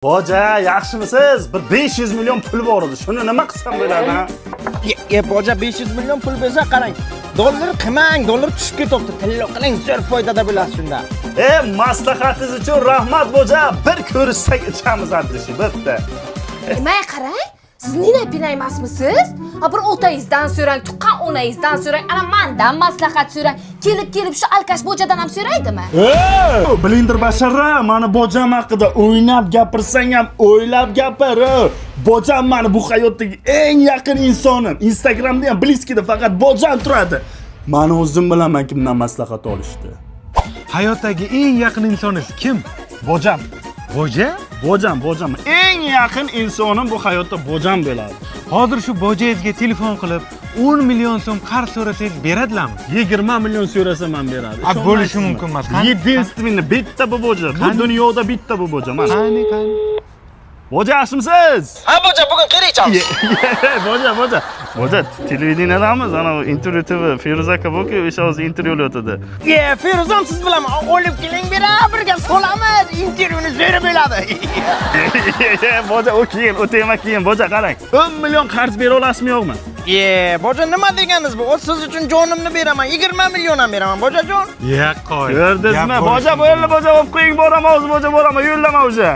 Boja, yaxshimisiz? Bir 500 million pul bor edi. Shuni nima qilsam bo'ladi, ha? E boja, 500 million pul bersa, qarang. Dollar qilmang, dollar tushib ketyapti. Tilla qiling, zo'r foydada bo'lasiz shunda. E, maslahatingiz uchun rahmat, boja. Bir ko'rishsak ichamiz addishi, bitta. Nima, qarang? Siz Nina Pina emasmisiz? Ha, bir otangizdan so'rang, tuqqan onangizdan so'rang, ana mandan maslahat so'rang. Kelib kelib shu alkash bojadan ham so'raydimi? E, Blinder Bashara, mani bojam haqida o'ynab gapirsang ham o'ylab gapir. E. Bojam mani bu hayotdagi eng yaqin insonim. Instagramda ham близкий da faqat bojam turadi. Mani o'zim bilaman kimdan maslahat olishdi. Hayotdagi eng yaqin insoningiz kim? Bojam. Boja? Bojam, bojam. Eng yaqin insonim bu hayotda bojam bo'ladi. Hozir shu bojangizga telefon qilib 10 million so'm qarz so'rasangiz beradilarmi? 20 million so'rasam ham beradi. A, bo'lishi mumkin emas. Qani? Единственный bitta bu boja. Bu Qani? dunyoda bitta bu boja mana. Qani, qani? Boja, yaxshimisiz? Ha boja, bugun qayerga ichamiz? Boja, boja. Boja, televideniyadamiz. Ana intervyu TV Feruza aka bo'lki, o'sha hozir intervyu o'tadi. E, Feruzam siz bilan olib keling, bera birga solamiz. Intervyuni zo'ri bo'ladi. Boja, u keyin, u tema keyin. Boja, qarang. 10 million qarz bera olasizmi, yo'qmi? E, boja, nima deganingiz bu? O, siz uchun jonimni beraman, 20 million ham beraman, bojajon. Yaqqoy. Ko'rdingizmi? Boja, bo'ldi, boja, olib qo'ying, boraman o'zi, boja, boraman, yo'llama o'sha.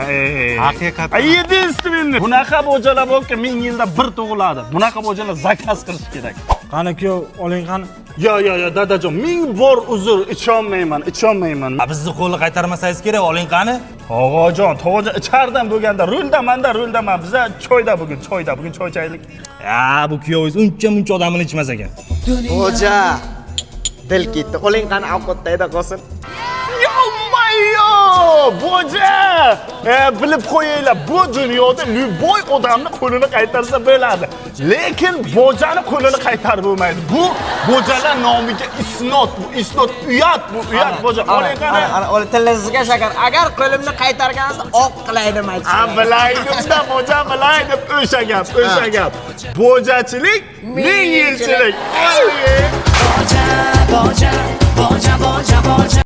Haqiqatan. Единственный. Bunaqa bojalar borki, ming yilda bir tug'iladi. Bunaqa bojalar заказ qilish kerak. Qani kuyov, oling qani. Yo, yo, yo, dadajon, ming bor uzr, icholmayman, icholmayman. A, bizni qo'lni qaytarmasangiz kerak, oling qani. Tog'ajon, tog'ajon, ichardan bo'lganda ruldaman-da, ruldaman. Biza choyda bugun, choyda, bugun choy ichaylik. Ya, bu kuyovingiz uncha muncha odam bilan ichmas ekan. Boja, dil ketdi. Oling qani, ovqatda qolsin. Yo-mayo! Boja! E, bilib qo'yinglar, bu dunyoda любой odamni qo'lini qaytarsa bo'ladi. Lekin bojani qo'lini qaytarib bo'lmaydi. Bu bojalar nomiga isnod, bu isnod, uyat bu, uyat boja. Oling qani. Ana, ana, tillingizga shakar. Agar qo'limni qaytarganingizda oq qilaydim. A, Aytsin. bilaydim-da, boja, bilaydim. O'sha gap, o'sha gap. Bojachilik ming yilchilik. Boja, boja, boja, boja, boja.